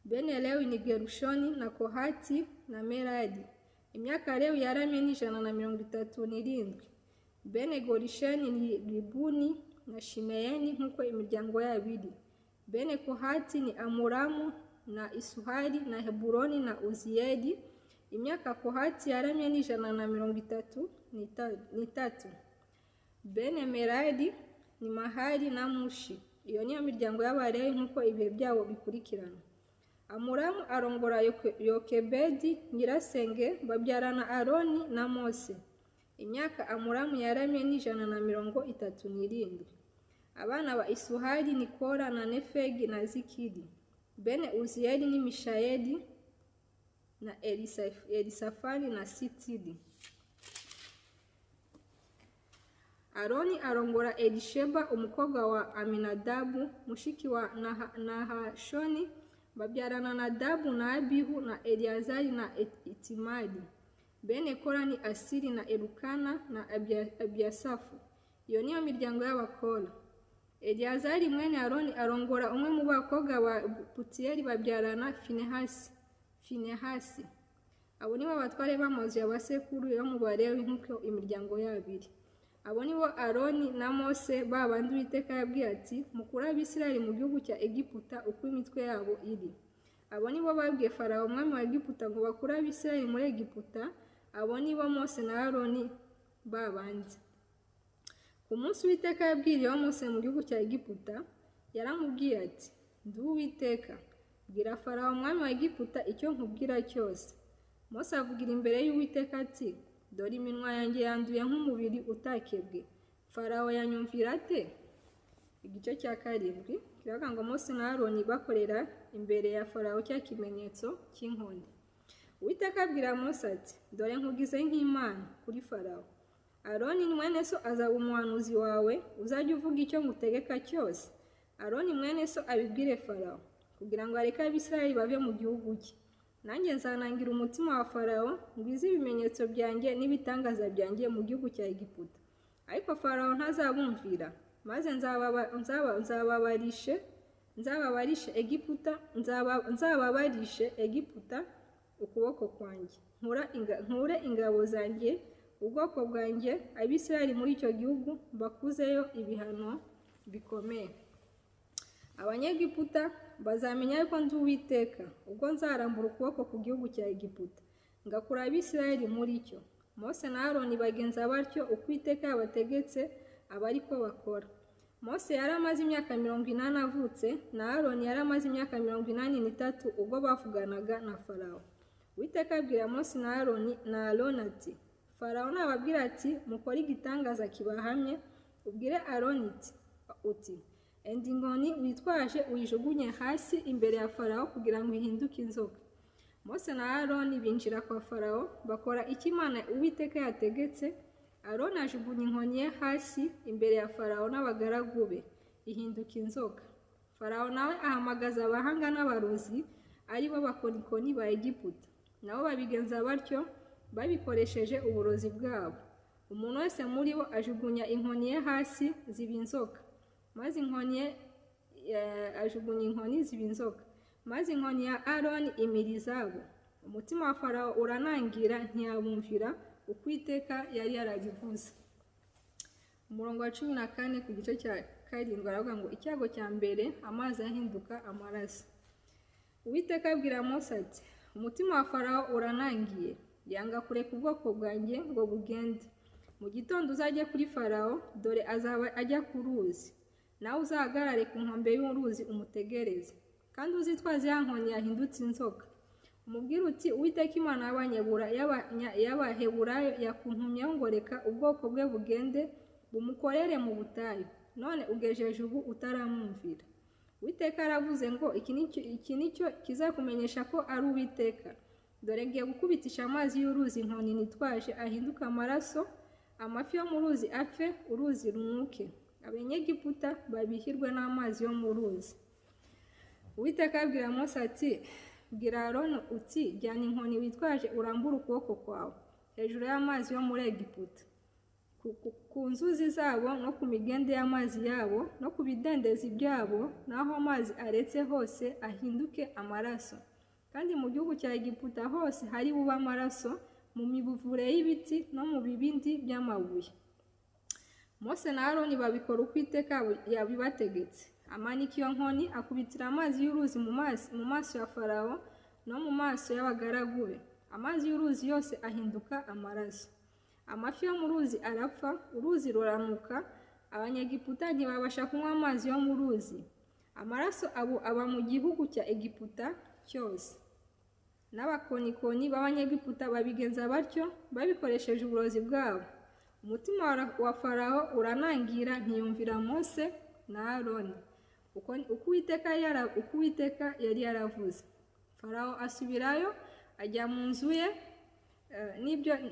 Bene Lewi ni Gerushoni na Kohati na Merari. Imyaka Lewi yaramye ni 137. Bene Gorisheni ni Libuni na Shimeyeni nk'uko imiryango yabo iri. Bene Kohati ni Amuramu na Isuhari na Heburoni na Uziyeli. Imyaka Kohati yaramye ni 133. Bene Merari ni Mahali na Mushi. Iyo niyo miryango y'Abalewi nk'uko ibihe byabo bikurikirana. Amuramu arongora Yokebedi nyirasenge, babyarana Aroni na Mose. Imyaka Amuramu yaramye ni 137. Abana ba Isuhari ni Kora na Nefegi na Zikiri. Bene Uziyeli ni Mishayeli na Elisafani na Sitiri. Aroni arongora Elisheba umukobwa wa Aminadabu mushiki wa Nahashoni, babyarana Nadabu na Abihu na Eliazari na Itimari. Bene Kora ni Asiri na Elukana na Abiasafu. Iyo niyo miryango y'Abakora. Eliazari mwene Aroni arongora umwe mu bakobwa ba Putiyeli, babyarana Finehasi. Abo nibo batware b'amazu ya basekuru yo mu Balewi nk'uko imiryango yabo iri. Abo nibo Aroni na Mose babandi Uwiteka yabwiye ati: Mukure Abisirayeli mu gihugu cya Egiputa uko imitwe yabo iri. Abo nibo babwiye Farawo umwami wa Egiputa ngo bakure Abisirayeli muri Egiputa. Abo nibo Mose na Aroni babandi. Ku munsi Uwiteka yabwiriyeho Mose mu gihugu cya Egiputa, yaramubwiye ati: Ndi Uwiteka, Bwira Farawo umwami wa Egiputa icyo nkubwira cyose. Mose avugira imbere y'Uwiteka ati: Dore iminwa yanjye yanduye nk'umubiri utakebwe, Farawo yanyumvira ate? Igice cya 7 kiravuga ngo Mose na Aroni bakorera imbere ya Farawo cya kimenyetso cy'inkoni. Uwiteka abwira Mose ati: Dore nkugize nk'Imana kuri Farawo. Aroni mwene so azaba umuhanuzi wawe, uzajya uvuga icyo ngutegeka cyose. Aroni mwene so abibwire Farawo, kugira ngo areke Abisirayeli bave mu gihugu cye. Nanjye nzanangira umutima wa Farawo, ngwize ibimenyetso byanjye n'ibitangaza byanjye mu gihugu cya Egiputa. Ariko Farawo ntazabumvira, maze nzababarishe Egiputa ukuboko kwanjye, nkure ingabo zanjye, ubwoko bwanjye Abisirayeli muri icyo gihugu, mbakuzeyo ibihano bikomeye. Abanyegiputa bazamenya yuko ndi Uwiteka, ubwo nzarambura ukuboko ku gihugu cya Egiputa, ngakura Abisirayeli muri cyo. Mose na Aroni bagenza batyo uko Uwiteka yabategetse, aba ariko bakora. Mose yari amaze imyaka 80 avutse, na Aroni yari amaze imyaka 83 ubwo bavuganaga na Farawo. Uwiteka abwira Mose na Aroni ati: Farawo nababwira ati: Mukore igitangaza kibahamye, ubwire Aroni uti: Enda inkoni witwaje uyijugunye hasi imbere ya Farawo kugira ngo ihinduke inzoka. Mose na Aroni binjira kwa Farawo, bakora icyo Imana Uwiteka yategetse. Aroni ajugunya inkoni ye hasi imbere ya Farawo n'abagaragu be, ihinduka inzoka. Farawo nawe ahamagaza abahanga n'abarozi, ari bo bakonikoni ba Egiputa, nabo babigenza batyo babikoresheje uburozi bwabo. Umuntu wese muri bo ajugunya inkoni ye hasi ziba inzoka, maze inkoni ye ajugunya inkoni ziba inzoka, maze inkoni ya Aroni imira izabo. Umutima wa Farawo uranangira, ntiyabumvira uko Uwiteka yari yarabivuze. Umurongo wa 14 ku gice cya 7 aravuga ngo icyago cya mbere, amazi ahinduka amaraso. Uwiteka abwira Mose ati: Umutima wa Farawo uranangiye, yanga kureka ubwoko bwanjye ngo bugende. Mu gitondo uzajye kuri Farawo, dore azaba ajya ku ruzi, nawe uzahagarare ku nkombe y'uruzi umutegereze, kandi uzitwaze ya nkoni yahindutse inzoka. Umubwire uti: Uwiteka Imana y'Abaheburayo yakuntumyeho ngo reka ubwoko bwe bugende bumukorere mu butayu, none ugejeje ubu utaramwumvira. Uwiteka aravuze ngo iki nicyo kizakumenyesha ko ari Uwiteka. Dore ngiye gukubitisha amazi y'uruzi inkoni nitwaje ahinduka amaraso, amafi yo mu ruzi apfe, uruzi runuke, Abanyegiputa babihirwe n'amazi yo mu ruzi. Uwiteka abwira Mose ati: Bwira Aroni uti: Jyana inkoni witwaje urambure ukuboko kwawe hejuru y'amazi yo muri Egiputa, ku nzuzi zabo no ku migende y'amazi yabo no ku bidendezi byabo, n'aho amazi aretse hose ahinduke amaraso. Kandi mu gihugu cya Egiputa hose hari bube amaraso, mu mibuvure y'ibiti no mu bibindi by'amabuye. Mose na Aroni babikora uko Uwiteka yabibategetse. Amanika iyo nkoni, akubitira amazi y'uruzi mu maso ya Farawo no mu maso y'abagaragu be. Amazi y'uruzi yose ahinduka amaraso. Amafi yo mu ruzi arapfa, uruzi ruranuka, Abanyegiputa ntibabasha kunywa amazi yo mu ruzi. Amaraso aba mu gihugu cya Egiputa cyose. N'abakonikoni b'Abanyegiputa babigenza batyo babikoresheje uburozi bwabo. Umutima wa Farawo uranangira, ntiyumvira Mose na Aroni, uko Uwiteka yari yaravuze. Farawo asubirayo ajya mu nzu ye,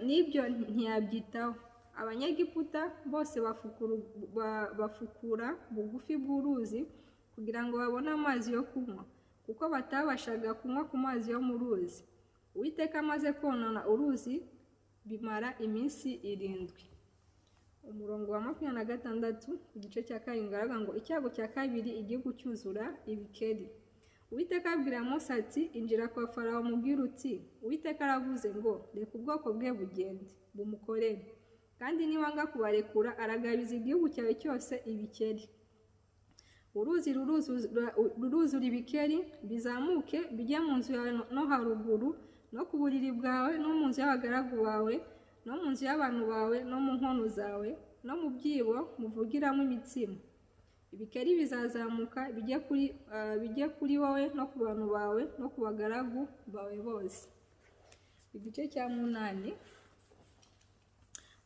n'ibyo ntiyabyitaho. Abanyegiputa bose bafukura bugufi bw'uruzi kugira ngo babone amazi yo kunywa, kuko batabashaga kunywa ku mazi yo mu ruzi. Uwiteka amaze konona uruzi bimara iminsi 7. Umurongo wa 26 ku gice cya 7 aravuga ngo icyago cya kabiri, igihugu cyuzura ibikeri. Uwiteka abwira Mose ati: Injira kwa Farawo umubwire uti: Uwiteka aravuze ngo reka ubwoko bwe bugende bumukorere, kandi niwanga kubarekura aragabiza igihugu cyawe cyose ibikeri. Uruzi ruruzura ibikeri, bizamuke bijye mu nzu yawe no haruguru, no ku buriri bwawe, no mu nzu y'abagaragu bawe, no mu nzu y'abantu bawe, no mu nkono zawe, no mu byibo muvugiramo imitsima. Ibikeri bizazamuka bijye kuri wowe no ku bantu bawe no ku bagaragu bawe bose. Igice cya 8.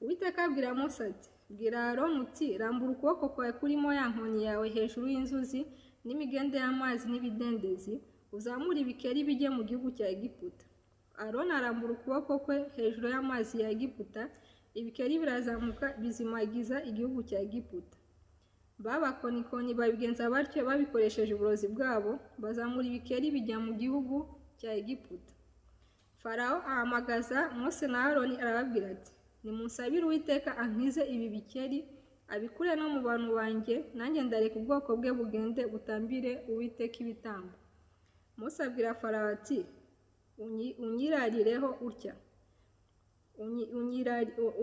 Uwiteka abwira Mose ati: Bwira Aroni uti: Rambura ukuboko kwawe kurimo ya nkoni yawe hejuru y'inzuzi n'imigende y'amazi n'ibidendezi, uzamure ibikeri bijye mu gihugu cya Egiputa. Aroni arambura ukuboko kwe hejuru y'amazi ya Egiputa, ibikeri birazamuka bizimagiza igihugu cya Egiputa. Babakonikoni babigenza batyo babikoresheje uburozi bwabo, bazamura ibikeri bijya mu gihugu cya Egiputa. Farawo ahamagaza Mose na Aroni arababwira ati: Nimunsabire Uwiteka ankize ibi bikeri, abikure no mu bantu banjye, nanjye ndareka ubwoko bwe bugende butambire Uwiteka ibitambo. Mose abwira Farawo ati: Unyirarireho utya,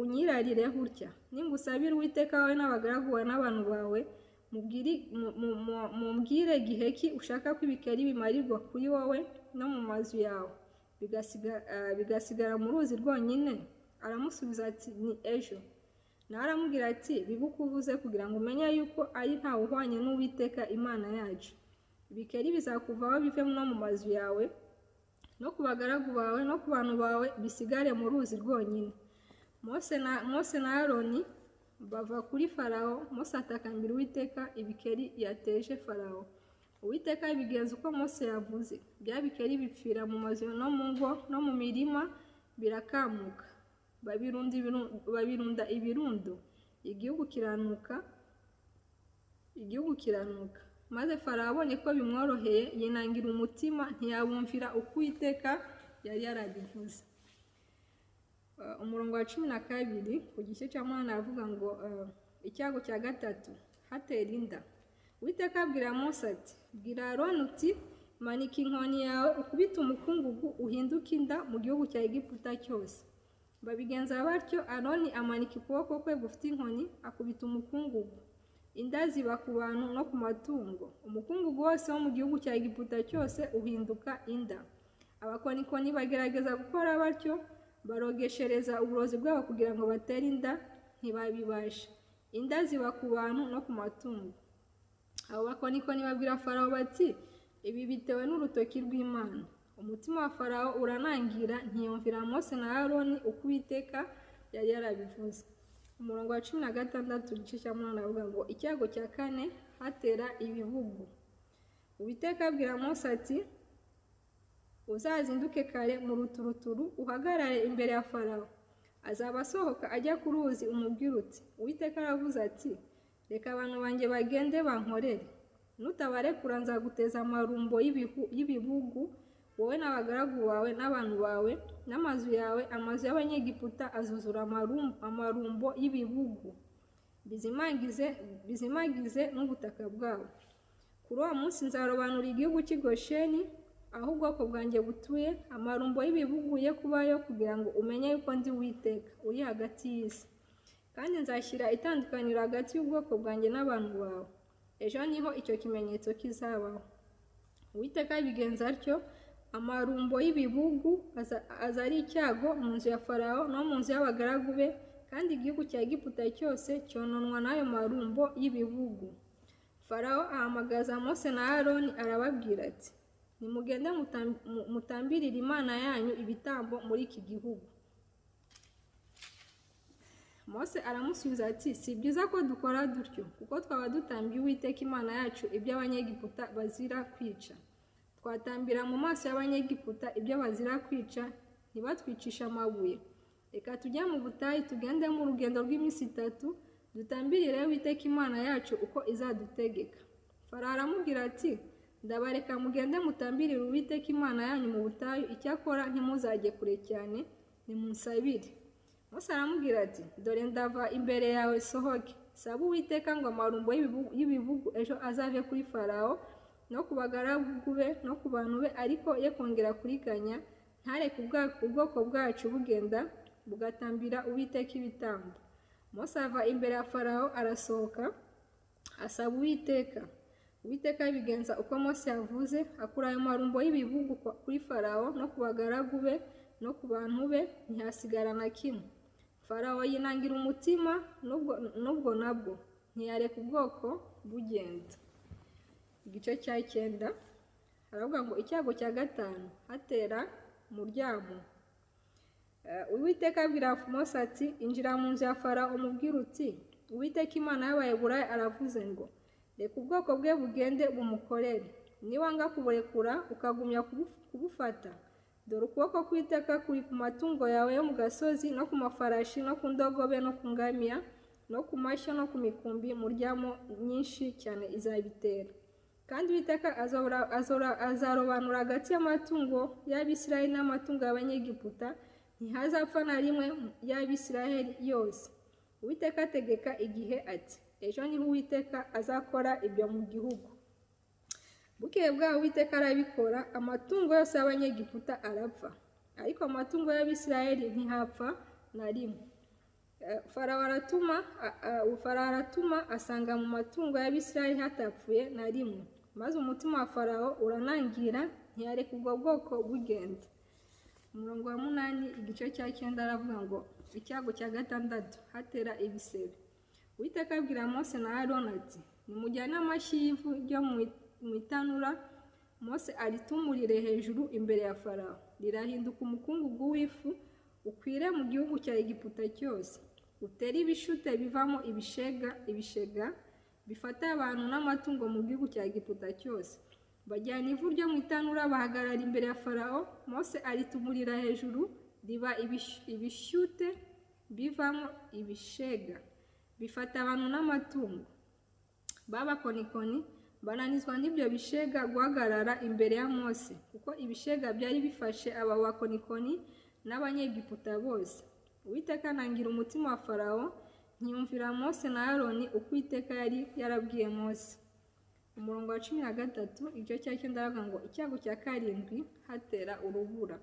unyirarireho utya, ningusabira Uwiteka wawe n'abagaragu bawe n'abantu bawe, mumbwire gihe ki ushaka ko ibikeri bimarirwa kuri wowe no mu mazu yawe, bigasigara mu ruzi rwonyine. Aramusubiza ati: Ni ejo. Nawe aramubwira ati: Bibe uko uvuze, kugira ngo umenye yuko ari ntawe uhwanye n'Uwiteka Imana yacu. Ibikeri bizakuvaho bive no mu mazu yawe no ku bagaragu bawe no ku bantu bawe, bisigare mu ruzi rwonyine. Mose na Aroni bava kuri Farawo. Mose atakambira Uwiteka ibikeri yateje Farawo. Uwiteka bigenza uko Mose yavuze. Bya bikeri bipfira mu mazu no mu ngo no mu mirima, birakamuka, babirunda ibirundo, igihugu kiranuka. Maze Farawo abonye ko bimworoheye, yinangira umutima, ntiyabumvira uko Uwiteka yari yarabivuze. Umurongo wa 12 ku gice cya 8 aravuga ngo: Icyago cya 3, hatera inda. Uwiteka abwira Mose ati: Bwira Aroni uti: Manika inkoni yawe ukubite umukungugu uhinduke inda mu gihugu cya Egiputa cyose. Babigenza batyo. Aroni amanika ukuboko kwe gufite inkoni, akubita umukungugu, inda ziba ku bantu no ku matungo. Umukungugu wose wo mu gihugu cya Egiputa cyose uhinduka inda. Abakonikoni bagerageza gukora batyo, barogeshereza uburozi bwabo kugira ngo batere inda, ntibabibasha. Inda ziba ku bantu no ku matungo. Abo bakonikoni babwira Farawo bati: Ibi bitewe n'urutoki rw'Imana. Umutima wa Farawo uranangira, ntiyumvira Mose na Aroni uko Uwiteka yari yarabivuze. Umurongo wa 16 igice cya 8 aravuga ngo: Icyago cya 4, hatera ibibugu. Uwiteka abwira Mose ati: Uzazinduke kare mu ruturuturu, uhagarare imbere ya Farawo. Azaba asohoka ajya ku ruzi, umubwire uti: Uwiteka aravuze ati: Reka abantu banjye bagende bankorere. Nutabarekura nzaguteza amarumbo y'ibibugu, wowe n'abagaragu bawe n'abantu bawe n'amazu yawe. Amazu y'Abanyegiputa azuzura amarumbo y'ibibugu, bizimagize n'ubutaka bwabo. Kuri uwo munsi nzarobanura igihugu cy'i Gosheni, aho ubwoko bwanjye butuye, amarumbo y'ibibugu ye kubayo, kugira ngo umenye yuko ndi Uwiteka uri hagati y'isi. Kandi nzashyira itandukaniro hagati y'ubwoko bwanjye n'abantu bawe. Ejo niho icyo kimenyetso kizabaho. Uwiteka abigenza atyo. Amarumbo y'ibibugu aza ari icyago mu nzu ya Farawo no mu nzu y'abagaragu be, kandi igihugu cya Egiputa cyose cyononwa n'ayo marumbo y'ibibugu. Farawo ahamagaza Mose na Aroni arababwira ati: Nimugende mutambirire Imana yanyu ibitambo muri iki gihugu. Mose aramusubiza ati: Si byiza ko dukora dutyo, kuko twaba dutambiye Uwiteka Imana yacu ibyo Abanyegiputa bazira kwica. Twatambira mu maso y'Abanyegiputa ibyo bazira kwica, ntibatwicishe amabuye. Reka tujye mu butayu, tugendemo urugendo rw'iminsi 3, dutambirire Uwiteka Imana yacu uko izadutegeka. Farawo aramubwira ati: Ndabareka mugende mutambirire Uwiteka Imana yanyu mu butayu, icyakora ntimuzajye kure cyane, nimunsabire. Mose aramubwira ati: Dore ndava imbere yawe sohoke, saba Uwiteka ngo amarumbo y'ibibugu ejo azave kuri Farawo no ku bagaragu be no ku bantu be, ariko ye kongera kuriganya, ntareke ubwoko bwacu bugenda bugatambira Uwiteka ibitambo. Mose ava imbere ya Farawo arasohoka, asaba Uwiteka. Uwiteka abigenza uko Mose yavuze, akura ayo marumbo y'ibibugu kuri Farawo no ku bagaragu be no ku bantu be, ntihasigara na kimwe. Farawo yinangira umutima n'ubwo nabwo ntiyareka ubwoko bugenda. Igice cya 9 haravuga ngo icyago cya 5 hatera muryamo. Uwiteka abwira Mose ati injira mu nzu ya Farawo umubwire uti Uwiteka Imana y'Abaheburayo aravuze ngo reka ubwoko bwe bugende bumukorere, niwanga kuburekura ukagumya kubufata, dore ukuboko kw'Uwiteka kuri ku matungo yawe yo mu gasozi no ku mafarashi no ku ndogobe no ku ngamiya no ku mashyo no ku mikumbi muryamo nyinshi cyane izabitera. Kandi Uwiteka azarobanura hagati y'amatungo y'Abisirayeli n'amatungo y'Abanyegiputa, ntihazapfa na rimwe y'Abisirayeli yose. Uwiteka ategeka igihe ati ejo niho Uwiteka azakora ibyo mu gihugu. Bukeye bwaho Uwiteka arabikora, amatungo yose y'Abanyegiputa arapfa, ariko amatungo y'Abisirayeli ntihapfa na rimwe. Farawo aratuma asanga mu matungo y'Abisirayeli hatapfuye na rimwe, maze umutima wa Farawo uranangira ntiyareka ubwo bwoko bugenda. Umurongo wa 8 igice cya 9 aravuga ngo icyago cya 6 hatera ibisebe. Uwiteka abwira Mose na Aroni ati nimujyane amashyi y'ivu ryo mu itanura, Mose aritumurire hejuru imbere ya Farawo, rirahinduka umukungugu w'ifu ukwire mu gihugu cya Egiputa cyose, utere ibishute bivamo ibishega bifata abantu n'amatungo mu gihugu cya Egiputa cyose. Bajyana ivu ryo mu itanura bahagarara imbere ya Farawo, Mose aritumurira hejuru riba ibishyute bivamo ibishega bifata abantu n'amatungo. B'abakonikoni bananizwa n'ibyo bishega guhagarara imbere ya Mose, kuko ibishega byari bifashe aba bakonikoni n'Abanyegiputa bose. Uwiteka anangira umutima wa Farawo, ntiyumvira Mose na Aroni uko Uwiteka yari yarabwiye Mose. Umurongo wa 13 igice cya 9 aravuga ngo icyago cya 7 hatera urubura.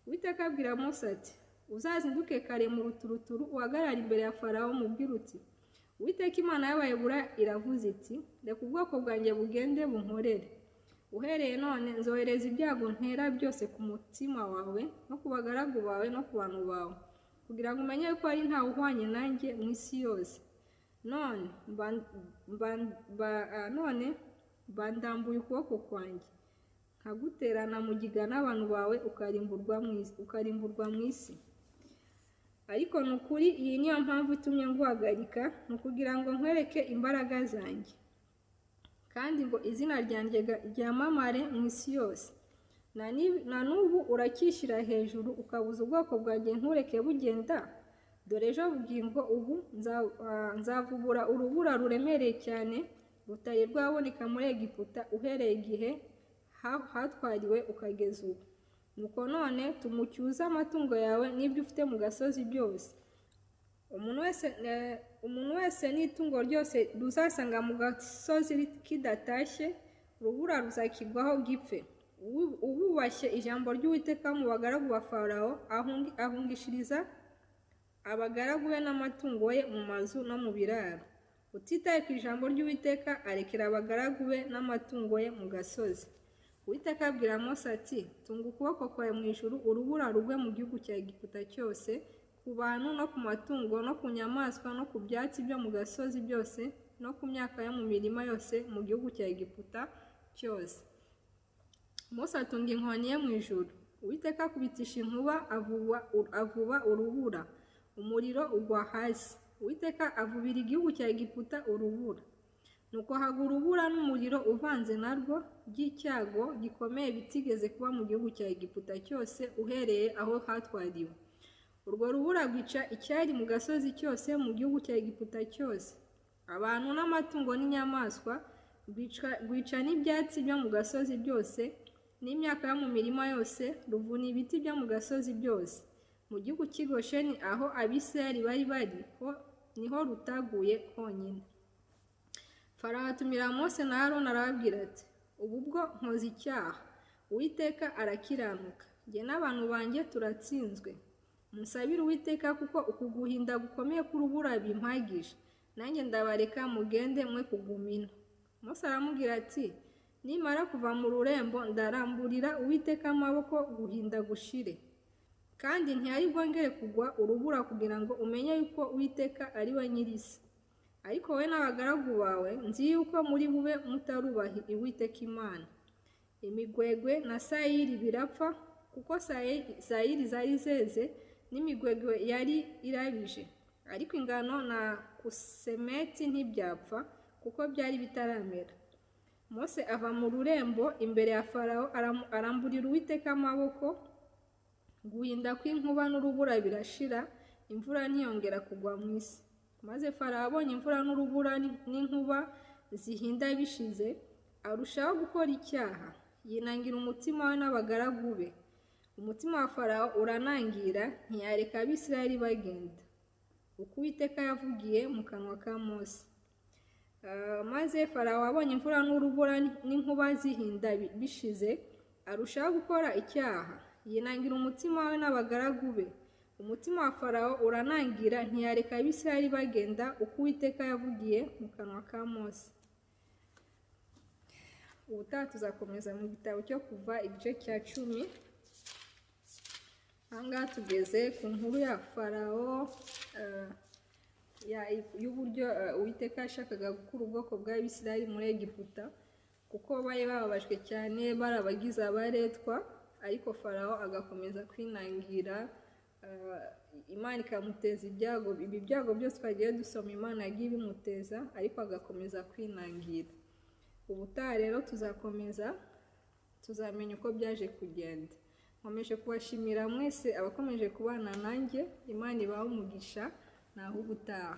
Uwiteka abwira Mose ati uzazinduke kare mu ruturuturu uhagarare imbere ya Farawo umubwire uti Uwiteka Imana y'Abaheburayo iravuze iti reka ubwoko bwanjye bugende bunkorere. Uhereye none nzohereza ibyago ntera byose ku mutima wawe no ku bagaragu bawe no ku bantu bawe, kugira ngo umenye ko ari ntawe uhwanye nanjye mu isi yose. None bandambuye ukuboko kwanjye nkaguterana mugiga n'abantu bawe ukarimburwa mu isi. Ariko ni ukuri iyi niyo mpamvu itumye nguhagarika, ni ukugira ngo nkwereke imbaraga zanjye, kandi ngo izina ryanjye ryamamare mu isi yose. Na n'ubu urakishyira hejuru ukabuza ubwoko bwanjye ntureke bugenda. Dore ejo bugingo ubu nzavubura urubura ruremereye cyane rutari rwaboneka muri Egiputa uhereye igihe hatwariwe ukageza ubu. Nuko none tumucyuze amatungo yawe n'ibyo ufite mu gasozi byose. Umuntu wese n'itungo ryose ruzasanga mu gasozi kidatashye, urubura ruzakigwaho gipfe. Ububashye ijambo ry'Uwiteka mu bagaragu ba Farawo ahungishiriza abagaragu be n'amatungo ye mu mazu no mu biraro. Utitaye ku ijambo ry'Uwiteka arekera abagaragu be n'amatungo ye mu gasozi. Uwiteka abwira Mose ati tunga ukuboko kwawe mu ijuru urubura rugwe mu gihugu cya Egiputa cyose, ku bantu no ku matungo no ku nyamaswa no ku byatsi byo mu gasozi byose no ku myaka yo mu mirima yose mu gihugu cya Egiputa cyose. Mose atunga inkoni ye mu ijuru. Uwiteka akubitisha inkuba avuba urubura, umuriro ugwa hasi. Uwiteka avubira igihugu cya Egiputa urubura. Nuko hagwa urubura n'umuriro uvanze narwo by'icyago gikomeye bitigeze kuba mu gihugu cya Egiputa cyose uhereye aho hatwariwe. Urwo rubura rwica icyari mu gasozi cyose mu gihugu cya Egiputa cyose, abantu n'amatungo n'inyamaswa, rwica n'ibyatsi byo mu gasozi byose n'imyaka yo mu mirima yose, ruvuna ibiti byo mu gasozi byose. Mu gihugu cy'i Gosheni aho Abisirayeli bari bari niho rutaguye honyine. Farawo atumira Mose na Aroni arababwira ati ubu bwo nkoze icyaha, Uwiteka arakiranuka, jye n'abantu banjye turatsinzwe. Musabire Uwiteka kuko uku guhinda gukomeye k'urubura bimpagije, nanjye ndabareka mugende mwe kugumina. Mose aramubwira ati nimara kuva mu rurembo ndaramburira Uwiteka amaboko guhinda gushire, kandi ntiyari bwongere kugwa urubura kugira ngo umenye yuko Uwiteka ari we nyir'isi. Ariko wowe n'abagaragu bawe nzi yuko muri bube mutarubaha Uwiteka Imana. Imigwegwe na sayiri birapfa, kuko sayiri zari zeze n'imigwegwe yari irabije, ariko ingano na kusemeti ntibyapfa, kuko byari bitaramera. Mose ava mu rurembo imbere ya Farawo, aramburira Uwiteka amaboko, guhinda kw'inkuba n'urubura birashira, imvura ntiyongera kugwa mu isi. Maze Farawo abonye imvura n'urubura n'inkuba zihinda bishize, arushaho gukora icyaha, yinangira umutima we n'abagaragu be. Umutima wa Farawo uranangira, ntiyareka Abisirayeli bagenda, uko Uwiteka yavugiye mu kanwa ka Mose. Maze Farawo abonye imvura n'urubura n'inkuba zihinda bishize, arushaho gukora icyaha, yinangira umutima we n'abagaragu be. Umutima wa Farawo uranangira, ntiyareka Abisirayeli bagenda, uko Uwiteka yavugiye mu kanwa ka Mose. Ubutaha tuzakomeza mu gitabo cyo Kuva igice cya 10. Ahangaha tugeze ku nkuru ya Farawo, y'uburyo Uwiteka yashakaga gukura ubwoko bw'Abisirayeli muri Egiputa, kuko bari bababajwe cyane, barabagize abaretwa, ariko Farawo agakomeza kwinangira, Imana ikamuteza ibyago. Ibi byago byose twagiye dusoma Imana yagiye ibimuteza, ariko agakomeza kwinangira. Ubutaha rero tuzakomeza, tuzamenya uko byaje kugenda. Nkomeje kubashimira mwese abakomeje kubana nanjye, Imana ibahe umugisha, naho ubutaha.